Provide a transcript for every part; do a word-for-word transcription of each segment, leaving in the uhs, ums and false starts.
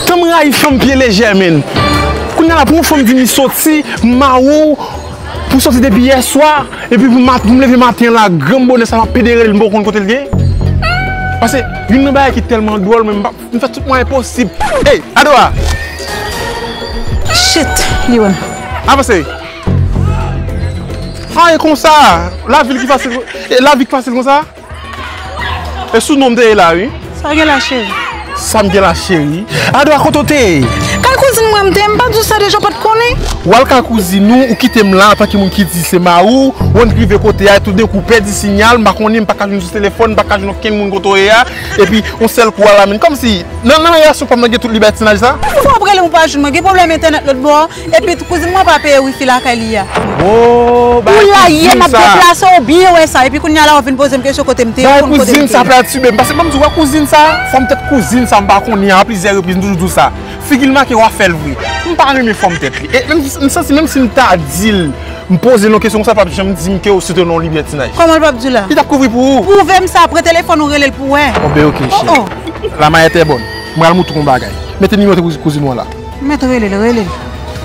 Tan m rayi fanm pye lejè, menn. Kounye a la, pou yon fanm di m li soti, m mari w, pou soti depi yèswa, epi pou mat-, pou m leve maten an la, granm bonè sa, m ap pede rele l, m poko konn kote l ye. Paske youn nan bagay ki tèlman dwòl, men m pa, m fè tout mwayen posib. Ey, Adora! Shit, li wè m. Avanse! An, e konsa, lavi ki fasil, e lavi ki fasil konsa? E sou non m te ye la, wi. Sa w gen la, cheri? Sa m gen la, cheri? Adora, kote w te ye? Kay kouzin mwen m te ye, m pa di w sa deja, w pa t konnen? W al kay kouzin ou, ou kite m la antanke moun ki di se mari w, w annik rive kote a, toudenkou pèdi sinyal, m pa konnen, m pa ka jwenn sou telefòn, m pa ka jwenn okenn moun kote w ye a, epi yon sèl kou w al la, menn, kòmsi, nan, nan relasyon pa m nan gen tout libètinaj sa? Fò w ap rele m ou pa jwenn mwen, gen pwoblèm entènèt lòt bò? Epi tou kouzin mwen pa peye wifi lakay li a. Oh, ou la ye m ap deplase, ou byen wè sa. Epi kounye a la w vin poze m kesyon kote m te ye, ou konn kote m te ye. Kouzin sa pral tibe m. Paske ban m di w wè kouzin sa, fanm tèt kouzin sa m pa konnen a plizyè repriz, m toujou di w sa. Figi l make w ap fè l vre. M pa renmen fanm tèt li. E menm, m santi menm si m ta di l, m poze l yon kesyon konsa, l p ap janm di m ke w site nan yon libètinaj. Kòman l p ap di w la? Li t ap kouvri pou ou. Pwouve m sa, pran telefòn ou rele l pou wè. Oh, ben ok, cheri. La mayè tè bòn. Mwen al moutre w yon bagay. Mete nimewo kouz-, kouzin ou an la. Mèt rele l, rele l.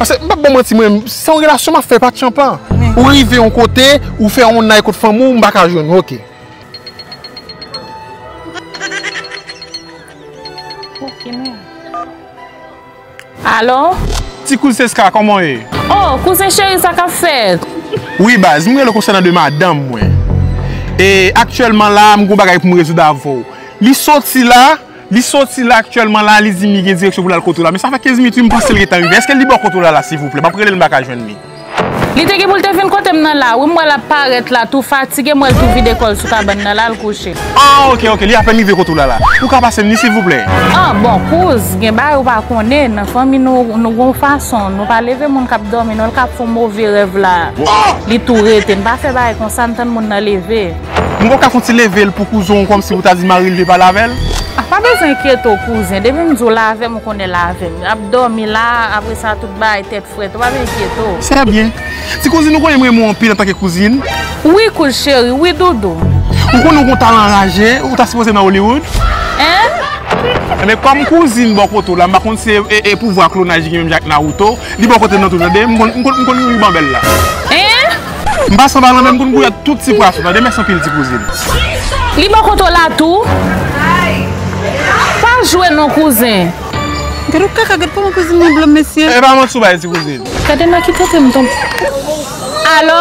Paske m p ap ba w manti, mwen, se yon relasyon m ap fè, pa tchanpan. Ou rive yon kote, ou fè yon nay kot fanmi w, m pa ka jwenn ou, ok. Ok, men. Alo? Ti kouz Seska, kòman w ye? Oh, kouzen cheri, sa k ap fèt? Wi, baz, m rele w konsènan de madanm mwen. E aktyèlman la, m gon bagay pou m rezoud avè w. Li soti la, Li soti la aktyèlman la, li di m li gen direksyon pou l al kote w la. Men sa fè kenz minit wi, m panse l gentan rive. Èske li bò kote w la la, silvouplè? M ap rele l, m pa ka jwenn li. Li te gen pou l te vin kote m nan la wi, m wè l ap parèt la, tou fatige, m wè l tou vide kò l sou kabann nan la, l kouche. Ah, ok, ok, li apèn rive kote w la la. Ou ka pase m li, silvouplè? Ah, bon, kouz, gen bagay ou pa konnen, nan fanmi nou, nou gon fason, nou pa leve moun k ap dòmi, non, l ka ap fè yon move rèv la. Li tou rete, n pa fè bagay konsa, n tann moun nan leve. M poko ka fè yon ti leve l pou kouzen w kòmsi pou ta di mari l te pale avè l? Ah, pa bezwen enkyete w, kouzen. Depi m di w l avè m, ou konnen l avè m. Ap dòmi la, apre sa, tout bagay tèt frèt. Ou pa bezwen enkyete w. Trè byen. Ti kouzin, ou konnen m renmen w anpil antanke kouzin. Wi, kouz cheri, wi, doudou. Ou konnen w gon talan raje, ou ta sipoze nan Hollywood. Hein? Men kòm kouzin bò kote w la, m pa konn si e, e, e pouvwa klonaj li gen menm jan ak Naruto. Li bò kote m nan tou, tande? M konn, m konn, m konn riban bèl la. Hein? M pa sanba nan men m konn gouyad tout ti pwason. Tande, mèsi anpil, ti kouzin. Li bò kote w la tou? Pa jwe non, kouzen. Gade w kaka, gade kòman kouzin mwen blanm, mesye. E pa manti w bay, ti kouzin. Gade nan ki tenten m tonbe. Alo?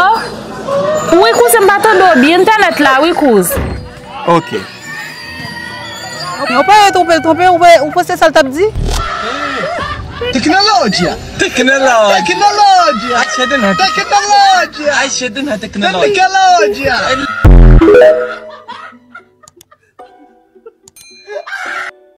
Wi, kouzen, m pa tande w byen. Entènèt la, wi, kouz. Ok. Ou pa ye twonpe l twonpe, ou pa, ou panse sa l t ap di? Tekinoloji a. Tekinoloji. Tekinoloji a. Tekinoloji a. Tekinoloji a.